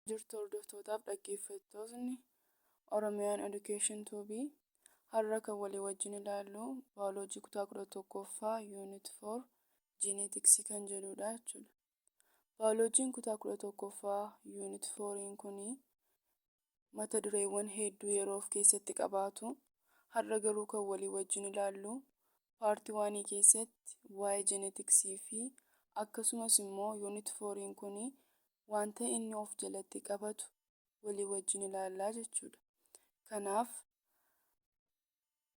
Jirtu hordoftootaaf dhaggeeffattootni Oromiyaan Education Tube, har'a kan walii wajjin ilaallu baayoloojii kutaa 11ffaa unit 4 genetics kan jedhudha jechuudha. Baayoloojiin kutaa 11ffaa unit 4 kun mata dureewwan hedduu yeroo of keessatti qabaatu, har'a garuu kan walii wajjin ilaallu part 1 keessatti waa'ee geneticsii fi akkasumas immoo unit 4 kun wanta inni of jalatti qabatu walii wajjin ilaallaa jechuudha. Kanaaf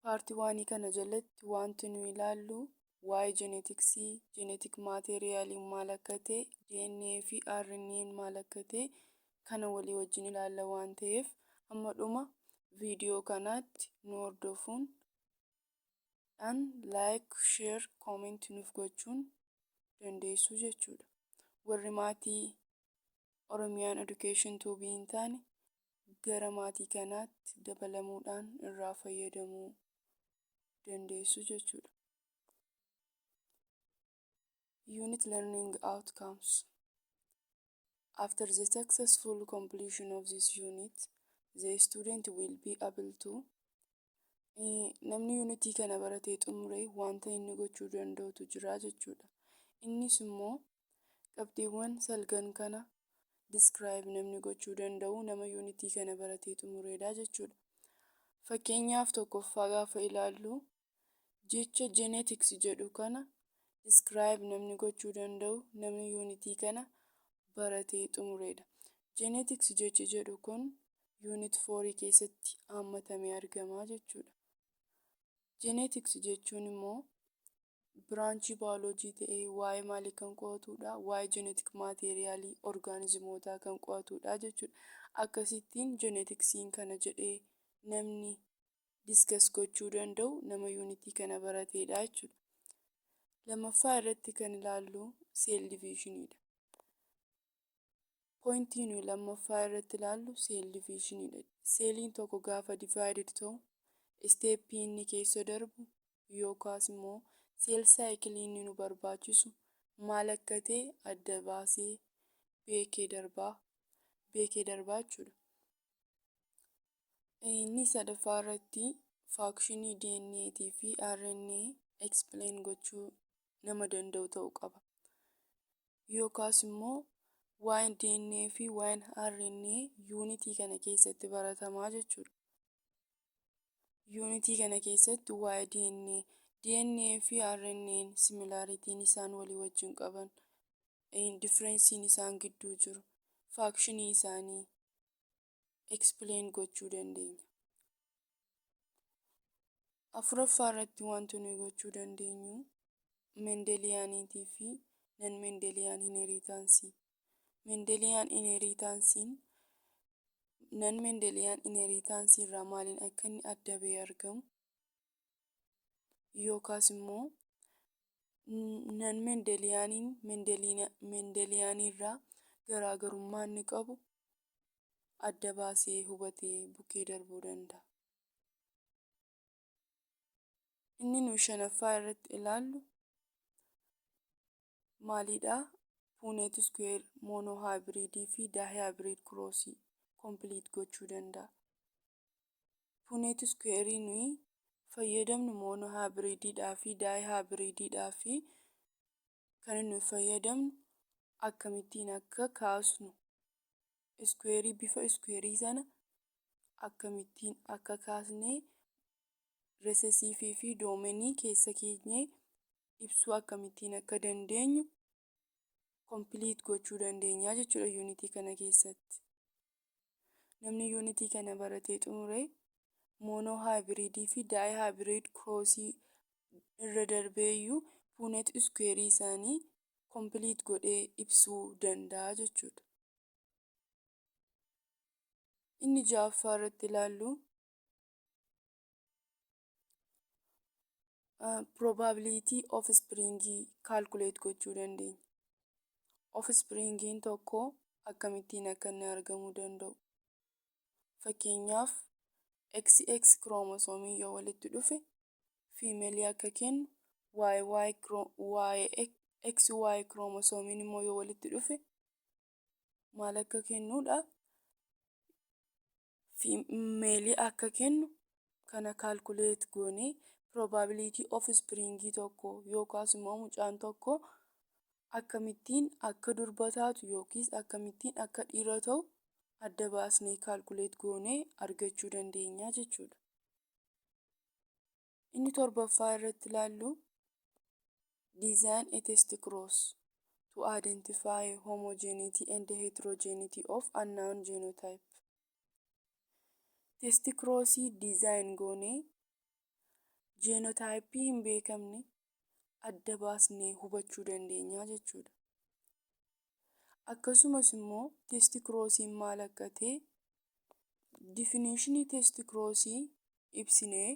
part 1 kana jalatti wanti nu ilaallu waa'ee geneticsii, genetic materialiin maal akka ta'e, DNA fi RNA maal akka ta'e kana walii wajjin ilaalla waan ta'eef, hamma dhuma viidiyoo kanaatti nu hordofuun dhaan like, share, comment nuuf gochuun dandeessu jechuudha. Warri maatii Oromiyaan Education Tube hin taane gara maatii kanaatti dabalamuudhaan irraa fayyadamuu dandeessu jechuudha. Unit Learning Outcomes. After the successful completion of this unit, the student will be able to: Namni yuunitii kana baratee xumure wanta inni gochuu danda'utu jira jechuudha. Innis immoo qabxiiwwan salgan kana describe namni gochuu danda'u nama yuunitii kana baratee xumuredha jechuudha. Fakkeenyaaf, tokkoffaa gaafa ilaallu, jecha genetics jedhu kana describe namni gochuu danda'u namni yuunitii kana baratee xumuredha. Genetics jechi jedhu kun unit 4 keessatti haammatamee argama jechuudha. Genetics jechuun immoo branchii baayoloojii ta'ee waa'ee maalii kan qo'atudha? Waa'ee genetic materialii orgaanizimootaa kan qo'atudha jechuudha. Akkasittiin geneticsiin kana jedhee namni discuss gochuu danda'u nama yuunitii kana baratedha jechuudha. Lammaffaa irratti kan ilaallu cell divisioniidha. Pointii nuyi lammaffaa irratti ilaallu cell divisioniidha. Seeliin tokko gaafa divided ta'u steppii inni keessa darbu yookaas immoo cell cyclii inni nu barbaachisu maal akka ta'e adda baasee beekee darbaa jechuudha. Inni sadaffaa irratti functionii DNA fi RNA explain gochuu nama danda'u ta'uu qaba. Yookaas immoo waa'een DNA fi waa'een RNA yuunitii kana keessatti baratamaa jechuudha. Yuunitii kana keessatti waa'ee DNA fi RNA similarityn isaan walii wajjin qaban, differenceiin isaan gidduu jiru, functionii isaanii explain gochuu dandeenya. Afuraffaa irratti wanti nuyi gochuu dandeenyu Mendelianiitii fi non Mendelian inheritanceii. Mendelian inheritanceiin non Mendelian inheritanceii irraa maaliin akka inni adda bahee argamu, yookaas immoo non Mendelianiin Mendelianii irraa garaagarummaa inni qabu adda baasee hubatee bukkee darbuu danda'a. Inni nuyi shanaffaa irratti ilaallu maalidhaa? Punnett square, monohybridii fi dihybrid crossii complete gochuu danda'a. Punnett squareii nuyi fayyadamnu monohybridiidhaa fi dihybridiidhaa fi kan nuyi fayyadamnu akkamittiin akka kaasnu, squareii bifa squareii sana akkamittiin akka kaasnee recessiveii fi domainii keessa keenyee ibsuu akkamittiin akka dandeenyu complete gochuu dandeenya jechuudha yuunitii kana keessatti. Namni yuunitii kana baratee xumure monohybridii fi dihybrid crossii irra darbeeyyuu Punnett squareii isaanii complete godhee ibsuu danda'a jechuudha. Inni ja'affaa irratti ilaallu probability offspringii calculate gochuu dandeenya. Offspringiin tokko akkamittiin akka inni argamuu danda'u. Fakkeenyaaf, XX chromosomeii yoo walitti dhufe femaleii akka kennu, YY, XY chromosomeiin immoo yoo walitti dhufe Maal akka kennuudha? Male akka kennu kana calculate goonee probability offspringii tokko yookaas immoo mucaan tokko akkamittiin akka durba taatu yookiis akkamittiin akka dhiira ta'u adda baasnee calculate goonee argachuu dandeenya jechuudha. Inni torbaffaa irratti ilaallu, design a test cross to identify homogeneity and heterogeneity of unknown genotype. Test crossii design goonee genotypeii hin beekamne adda baasnee hubachuu dandeenya jechuudha. Akkasumas immoo test crossiin maal akka ta'e, definitionii test crossii ibsinee,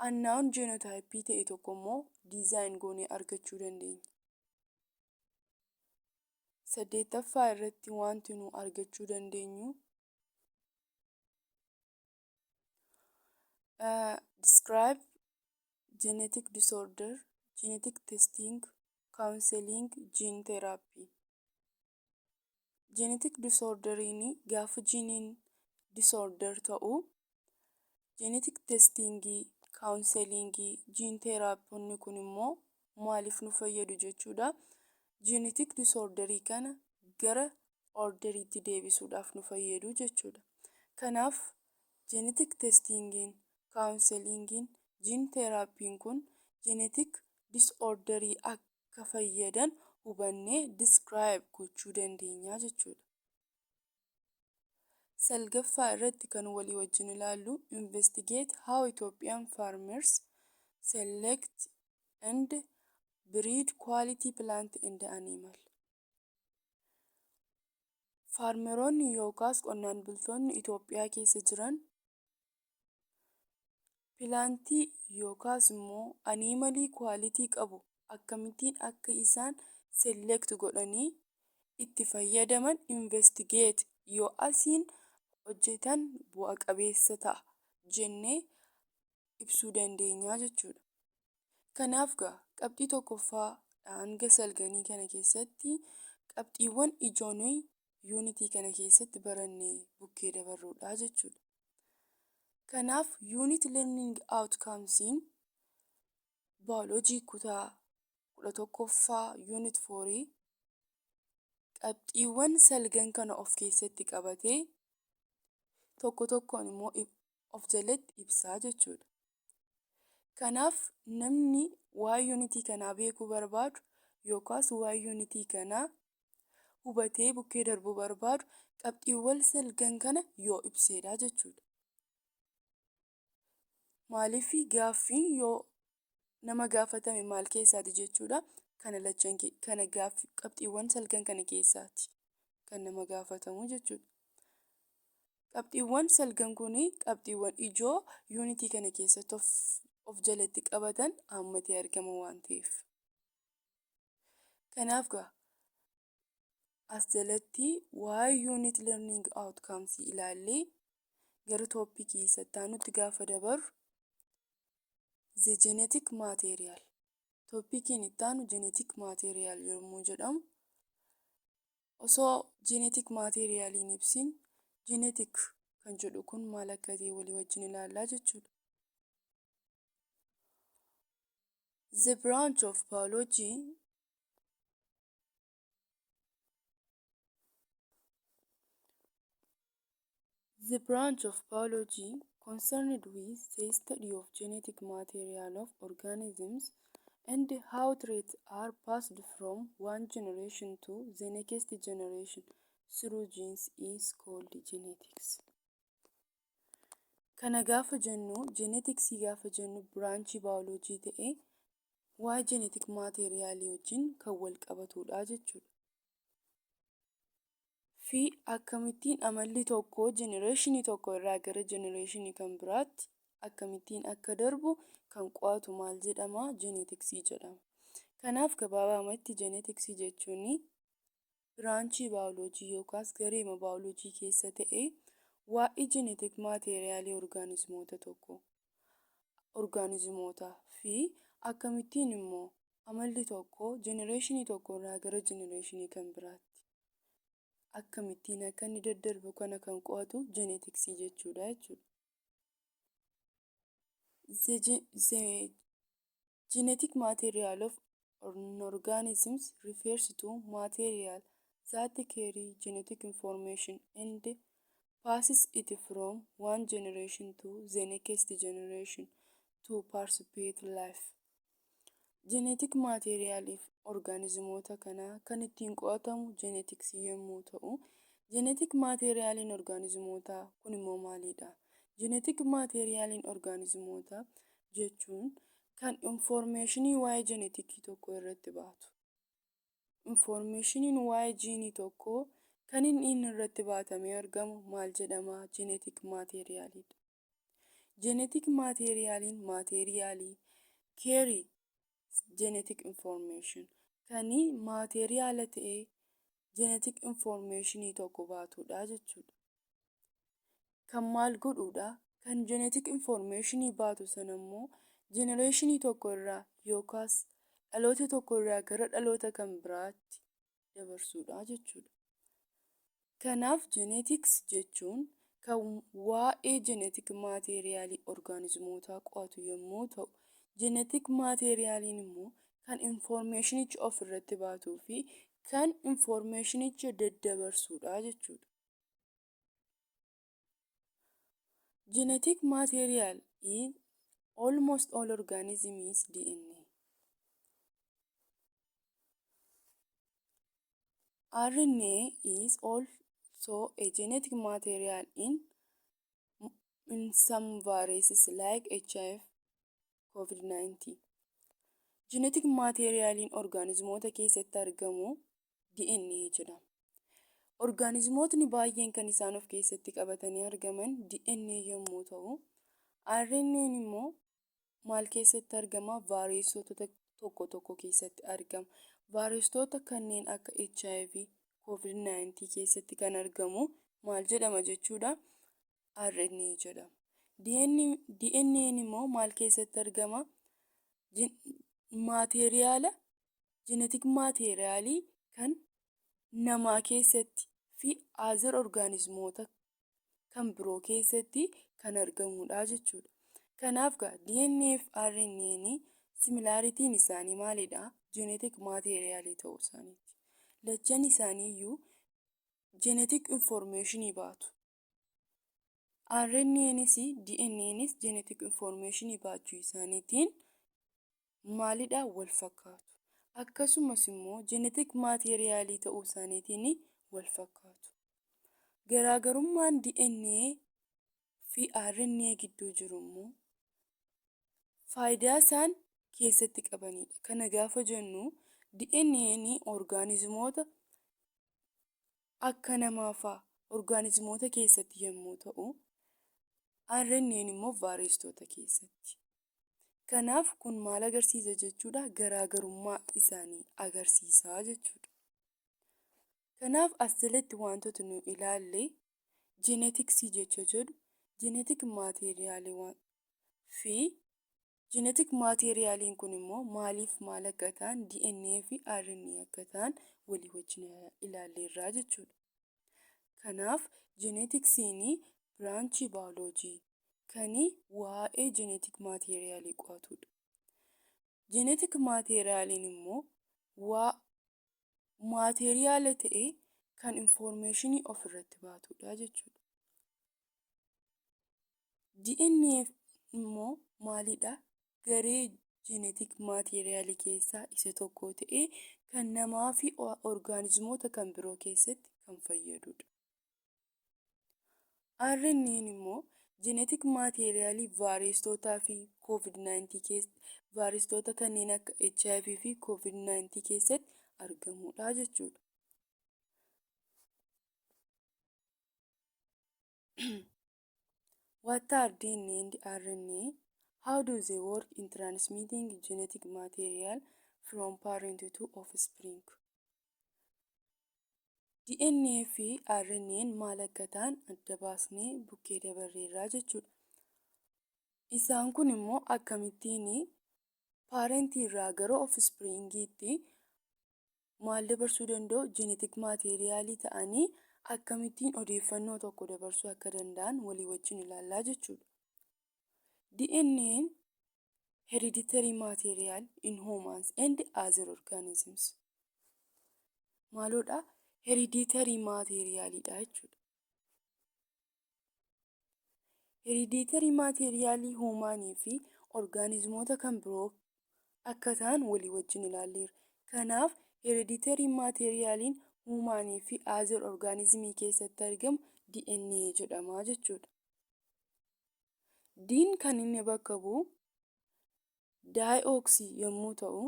unknown genotypeii ta'e tokko immoo design goonee argachuu dandeenya. Saddeettaffaa irratti wanti nu argachuu dandeenyu, describe genetic disorder, genetic testing, counseling, gene therapy. Genetic disorderiin gaafa geneiin disorder ta'u, genetic testingii, counselingii, gene therapyonni kun immoo maaliif nu fayyadu jechuudha? Genetic disorderii kana gara orderiitti deebisuudhaaf nu fayyadu jechuudha. Kanaaf genetic testingiin, counselingiin, gene therapyn kun genetic disorderii akka fayyadan hubannee describe gochuu dandeenya jechuudha. Salgaffaa irratti kan walii wajjin ilaallu, investigate how Ethiopian farmers select and breed quality plant and animal. Farmeroonni yookaas qonnaan bultoonni Itoophiyaa keessa jiran plantii yookaas immoo animalii quality qabu akkamittiin akka isaan select godhanii itti fayyadaman investigate yoo asiin hojjetan bu'a qabeessa ta'a jennee ibsuu dandeenya jechuudha. Kanaaf gaa qabxii tokkoffaa hanga salganii kana keessatti qabxiiwwan ijoo nuyi unitii kana keessatti barannee bukkee dabarruudha jechuudha. Kanaaf unit learning outcomesiin baayoloojii kutaa 11ffaa unit fourii qabxiiwwan salgan kana of keessatti qabatee tokko tokkoon immoo of jalatti ibsaa jechuudha. Kanaaf namni waa'ee unitii kanaa beekuu barbaadu yookaas waa'ee unitii kanaa hubatee bukkee darbuu barbaadu qabxiiwwan salgan kana yoo ibseedha jechuudha. Maaliif gaaffiin yoo nama gaafatame maal keessaati jechuudha? Kana lachan kana qabxiiwwan salgan kana keessaati kan nama gaafatamu jechuudha. Qabxiiwwan salgan kunii qabxiiwwan ijoo unitii kana keessatti of jalatti qabatan hammatee argama waan ta'eef. Kanaaf gaa as jalatti waa'ee unit learning outcomes ilaallee gara topicii isa itti aanutti gaafa dabarru, the genetic material. Topiciin itti aanu genetic material yommuu jedhamu, osoo genetic material hin ibsin genetic kan jedhu kun maal akka ta'e walii wajjin ilaallaa jechuudha. The branch of biology The branch of biology concerned with the study of genetic material of organisms and how traits are passed from one generation to the next generation through genes is called genetics. Kana gaafa jennu, geneticsii gaafa jennu, branchii baayoloojii ta'ee waa'ee genetic materialii wajjin kan wal qabatudha jechuudha. Fi akkamittiin amalli tokko generationii tokko irraa gara generationii kan biraatti akkamittiin akka darbu kan qo'atu maal jedhama? Geneticsii jedhama. Kanaaf gabaabumatti geneticsii jechuun branchii baayoloojii yookaas gareema baayoloojii keessa ta'ee waa'ee genetic materialii organismoota tokko, organismoota fi akkamittiin immoo Amalli tokko generationii tokko irraa gara generationii kan biraatti akkamittiin akka inni daddarbu kana kan qo'atu geneticsii jechuudha jechuudha. The genetic material of an organisms refers to material that carry genetic information and passes it from one generation to the next generation to perpetuate life. Genetic materialiif orgaanizimoota kanaa kan ittiin qo'atamu geneticsii yommuu ta'u, genetic materialiin orgaanizimootaa kun immoo maalidha? Genetic materialiin orgaanizimootaa jechuun kan informationii waa'ee geneticii tokko irratti baatu. Informationiin waa'ee jiinii tokkoo kan inni irratti baatamee argamu maal jedhama? Genetic materialiidha. Genetic materialiin materialii carry genetic information kan materiala ta'ee genetic informationii tokko baatudha jechuudha. Kan maal godhuudha? Kan genetic informationii baatu sana immoo generationii tokko irraa yookaas dhaloota tokko irraa gara dhaloota kan biraatti dabarsuudha jechuudha. Kanaaf, genetics jechuun kan waa'ee genetic materialii orgaanizimootaa qo'atu yommuu ta'u, genetic materialiin immoo kan informationicha ofirratti baatuu fi kan informationicha daddabarsudha jechuudha. Genetic material in almost all organisms is DNA. RNA is also a genetic material in some viruses like HIV, COVID-19. Genetic materialiin orgaanizimoota keessatti argamu DNA jedhama. Orgaanizimootni baay'een kan isaan of keessatti qabatanii argaman DNA yommuu ta'u, RNA'n immoo maal keessatti argama? Vaayirasota tokko tokko keessatti argama. Vaayirasoota kanneen akka HIV, COVID-19 keessatti kan argamu maal jedhama jechuudha? RNA jedhama. DNA'n immoo maal keessatti argama? Materiala genetic materialii kan namaa keessatti fi other orgaanizimoota kan biroo keessatti kan argamudha jechuudha. Kanaaf egaa DNA fi RNA'n similarityn isaanii maalidha? Genetic materialii ta'uu isaaniiti. Lachan isaaniiyyuu genetic informationii baatu. RNA'nis DNA'nis genetic informationii baachuu isaaniitiin maalidha? Wal fakkaatu. Akkasumas immoo genetic materialii ta'uu isaaniitiin wal fakkaatu. Garaagarummaan DNA fi RNA gidduu jiru immoo faayidaa isaan keessatti qabanidha. Kana gaafa jennu, DNA'n orgaanizimoota akka namaa fa'a orgaanizimoota keessatti yommuu ta'u, RNA'n immoo vaayirasoota keessatti. Kanaaf kun maal agarsiisa jechuudha? Garaagarummaa isaanii agarsiisa jechuudha. Kanaaf as jalatti wantoota nuyi ilaalle geneticsii jecha jedhu, genetic materialii fi genetic materialiin kun immoo maaliif maal akka ta'an, DNA fi RNA akka ta'an walii wajjin ilaalleerraa jechuudha. Kanaaf geneticsiin branchii baayoloojii kan waa'ee genetic materialii qo'atudha. Genetic materialiin immoo waa materiala ta'ee kan informationii ofirratti baatudha jechuudha. DNA immoo maalidha? Garee genetic materialii keessaa isa tokko ta'ee kan namaa fi orgaanizimoota kan biroo keessatti kan fayyadudha. RNA'n immoo genetic materialii vaayirasootaa fi COVID-19 keessa, vaayirasoota kanneen akka HIV fi COVID-19 keessatti argamudha jechuudha. What are DNA and RNA? How do they work in transmitting genetic material from parent to offspring? DNA fi RNA'n maal akka ta'an adda baasnee bukkee dabarreerraa jechuudha. Isaan kun immoo akkamittiin Parentii irraa gara offspringiitti maal dabarsuu danda'u? Genetic materialii ta'anii akkamittiin odeeffannoo tokko dabarsuu akka danda'an walii wajjin ilaallaa jechuudha. DNA'n hereditary material in humans and other organisms. Maaloodha? Hereditary materialidha jechuudha. Hereditary materialii humanii fi organismoota kan biroo akka ta'an walii wajjin ilaalleerra. Kanaaf, hereditary materialiin humanii fi other organismii keessatti argamu DNA jedhama jechuudha. D'n kan inni bakka bu'u deoxy yommuu ta'u,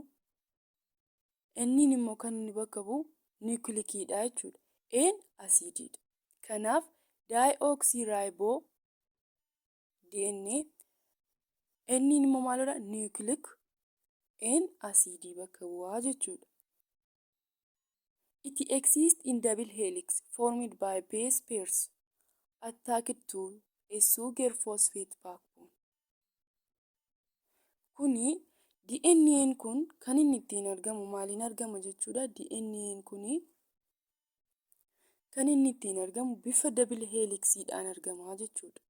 N'n immoo kan inni bakka bu'u nucleiciidha jechuudha. A'n acidiidha. Kanaaf, deoxyribo DNA, N'n immoo maalidha? Nucleic, A'n acidii bakka bu'aa jechuudha. It exists in double helix formed by base pairs attached to a sugar phosphate backbone. Kuni DNA'n kun kan inni ittiin argamu maaliin argama jechuudha? DNA'n kuni kan inni ittiin argamu bifa double helixiidhaan argama jechuudha.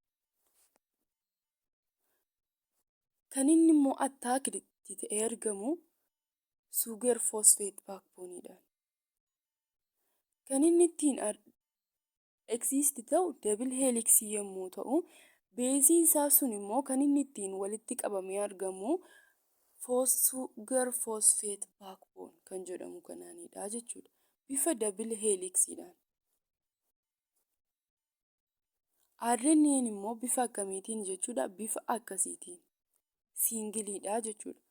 Kan inni immoo attached ta'ee argamu sugar phosphate backboneidhaan. Kan inni ittiin exist ta'u double helixii yommuu ta'u, baseiin isaa sun immoo kan inni ittiin walitti qabamee argamu sugar phosphate backbone kan jedhamu kanaanidha jechuudha. Bifa double helixiidhaan. RNA'n immoo bifa akkamiitiin jechuudha? Bifa akkasiitiin. Singleiidha jechuudha.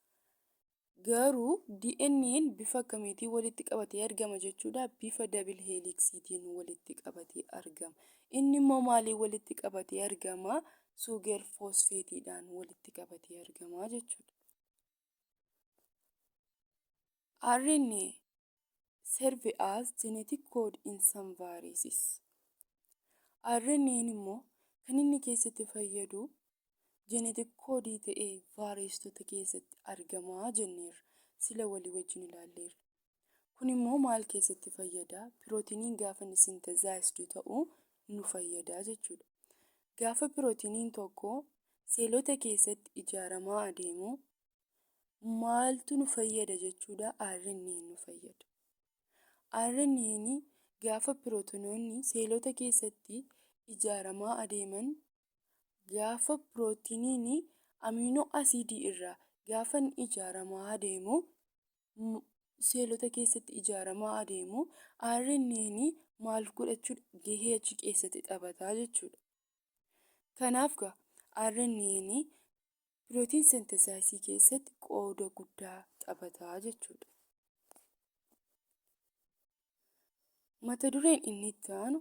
Garuu DNA'n bifa akkamiitiin walitti qabatee argama jechuudha? Bifa double helixiitiin walitti qabatee argama. Inni immoo maaliin walitti qabatee argama? Sugar phosphateidhaan walitti qabatee argama jechuudha. RNA serve as genetic code in some viruses. RNA'n immoo kan inni keessatti fayyadu genetic code ta'ee vaayirasota keessatti argama jenneerra. Sila walii wajjin ilaalleerra. Kun immoo maal keessatti fayyada? Pirootiniin gaafa inni synthesized ta'u nu fayyada jechuudha. Gaafa pirootiniin tokko seelota keessatti ijaaramaa adeemu maaltu nu fayyada jechuudha? RNA nu fayyada. RNA'n gaafa pirootinoonni seelota keessatti ijaaramaa adeeman, gaafa pirootiniin amino acidii irraa gaafa inni ijaaramaa adeemu, seelota keessatti ijaaramaa adeemu, RNA'n maal godhachuudha? Gahee achi keessatti taphataa jechuudha. Kanaaf gaa RNA'n protein synthesisii keessatti qooda guddaa taphataa jechuudha. Mata dureen inni itti aanu,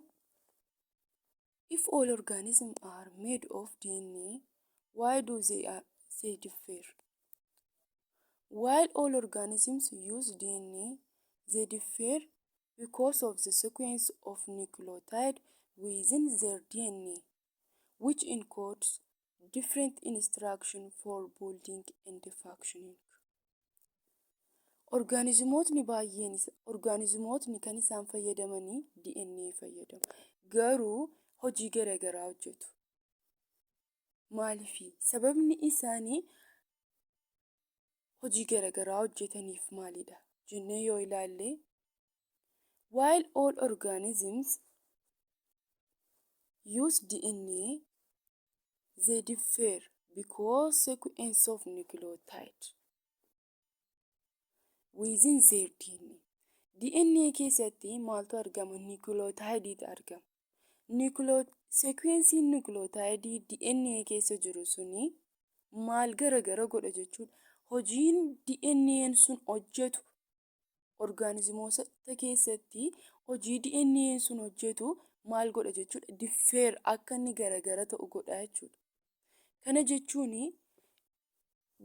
"If all organisms are made of DNA, why do they differ?" While all organisms use DNA, they differ because of the sequence of nucleotide within their DNA, which encodes different instruction for building and functioning. Orgaanizimootni baay'een orgaanizimootni kan isaan fayyadamanii DNA fayyadamu. Garuu hojii garaagaraa hojjetu. Maaliifi? Sababni isaanii hojii garaagaraa hojjetaniif maalidha jennee yoo ilaalle, while all organisms use DNA, they differ because sequence of nucleotide within their DNA. DNA keessatti maaltu argama? Nucleotidetu argama. Sequenceiin nucleotide DNA keessa jiru suni maal garagara godha jechuudha? Hojiin DNA'n sun hojjetu orgaanizimoota keessatti, hojii DNA'n sun hojjetu maal godha jechuudha? Differ akka inni garagara ta'u godha jechuudha. Kana jechuun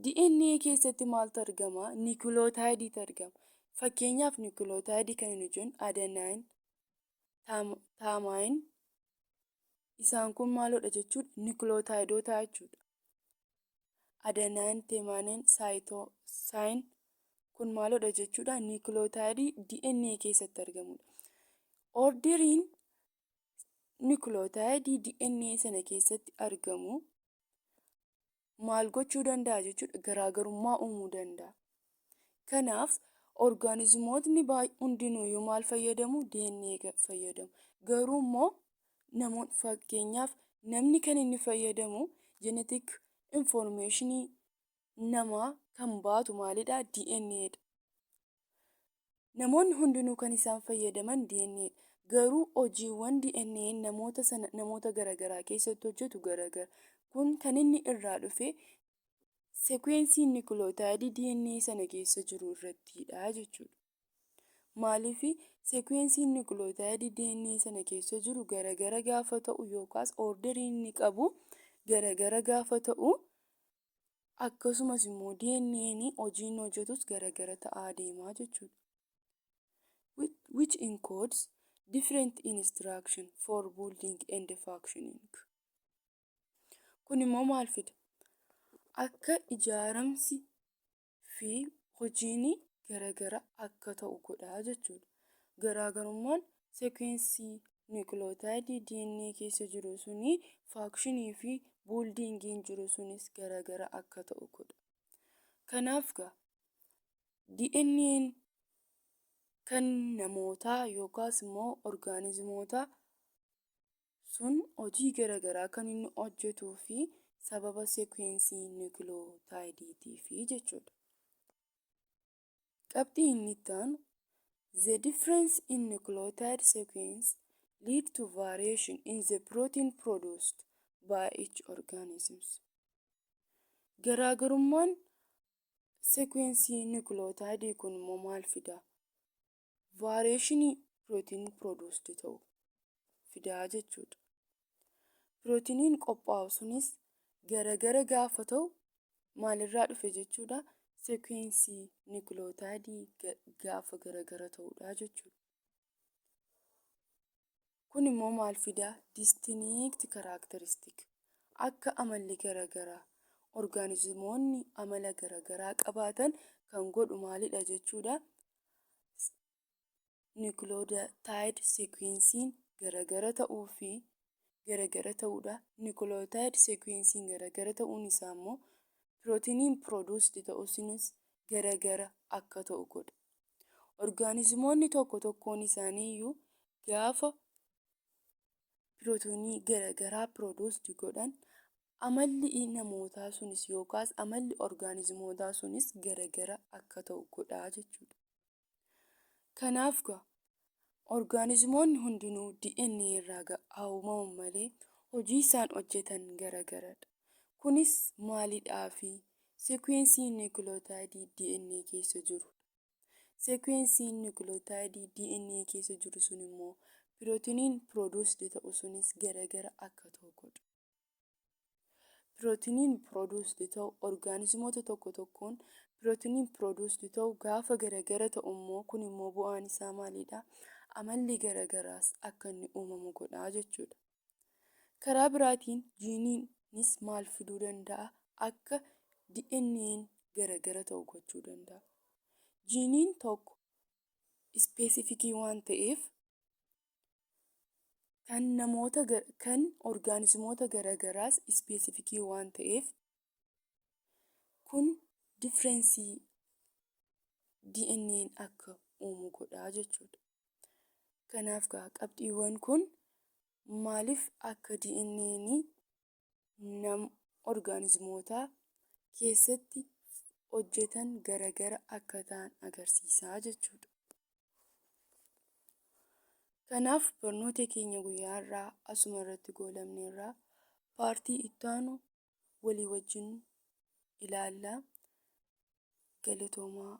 DNA keessatti maaltu argama? Nucleotidetu argama. Fakkeenyaaf, nucleotide kan nuyi jennu adenine, thymine, isaan kun maalodha jechuudha? Nucleotideota jechuudha. Adenine, thymine, cytosine kun maalodha jechuudha? Nucleotide DNA keessatti argamudha. Orderiin nucleotide DNA sana keessatti argamu maal gochuu danda'a jechuudha? Garaagarummaa uumuu danda'a. Kanaaf orgaanizimootni hundinuuyyuu maal fayyadamu? DNA fayyadamu. Garuu immoo namoonni, fakkeenyaaf, namni kan inni fayyadamu genetic informationii namaa kan baatu maalidha? DNA dha. Namoonni hundinuu kan isaan fayyadaman DNA dha. Garuu hojiiwwan DNA namoota sana namoota garaagaraa keessatti hojjetu garagara. Kun kan inni irraa dhufe sequencii nucleotide DNA sana keessa jiru irrattidha jechuudha. Maaliif sequenciin nucleotide DNA sana keessa jiru garagara gaafa ta'u yookaas orderii inni qabu garagara gaafa ta'u, akkasumas immoo DNA'n hojii inni hojjetus garagara ta'aa deemaa jechuudha. Which encodes different instruction for building and functioning. Kun immoo maal fida? Akka ijaaramsi fi hojiin garagara akka ta'u godha jechuudha. Garaagarummaan sequencii nucleotide DNA keessa jiru suni functionii fi buildingiin jiru sunis garagara akka ta'u godha. Kanaaf gaa DNA'n kan namootaa yookaas immoo orgaanizimoota sun hojii garagaraa kan inni hojjetuu fi sababa sequencii nucleotideiitiifi jechuudha. Qabxii inni itti aanu, the difference in nucleotide sequence lead to variation in the protein produced by each organisms. Garaagarummaan sequencii nucleotide kun immoo maal fida? Variationii protein produced ta'u fidaa jechuudha. Pirootiiniin qophaa'u sunis garagara gaafa ta'u maalirraa dhufe jechuudha? Sequencii nucleotide gaafa garagara ta'udha jechuudha. Kun immoo maal fidaa? Distinct characteristic, akka amalli garagaraa, orgaanizimoonni amala garagaraa qabaatan kan godhu maalidha jechuudha? Nucleotide sequenciin garagara ta'uu fi garagara ta'uudha. Nucleotide sequenciin garagara ta'uun isaa immoo pirootiiniin produced ta'u sunis garagara akka ta'u godha. Orgaanizimoonni tokko tokkoon isaanii iyyuu gaafa pirootiinii garagaraa produced godhan, amalli namootaa sunis yookaas amalli orgaanizimootaa sunis garagara akka ta'u godha jechuudha. Kanaaf gaa orgaanizimoonni hundinuu DNA irraa haa uumaman malee hojii isaan hojjetan garagaradha. Kunis maalidhaafi? Sequencii nucleotide DNA keessa jiru. Sequenciin nucleotide DNA keessa jiru sun immoo pirootiiniin produced ta'u sunis garagara akka ta'u godha. Pirootiiniin produced ta'u orgaanizimoota tokko tokkoon pirootiiniin produced ta'u gaafa garagara ta'u immoo, kun immoo bu'aan isaa maalidha? Amalli garagaraas akka inni uumamu godha jechuudha. Karaa biraatiin jiiniinis maal fiduu danda'a? Akka DNA'n garagara ta'u gochuu danda'a. Jiiniin tokko specificii waan ta'eef kan namoota, kan orgaanizimoota garagaraas specificii waan ta'eef, kun differencii DNA'n akka uumu godha jechuudha. Kanaaf gaa qabxiiwwan kun maaliif akka DNA'n orgaanizimoota keessatti hojjetan garagara akka ta'an agarsiisa jechuudha. Kanaaf barnoota keenya guyyaa har'aa asuma irratti goolabneerra. Partii itti aanu walii wajjin ilaalla. Galatoomaa.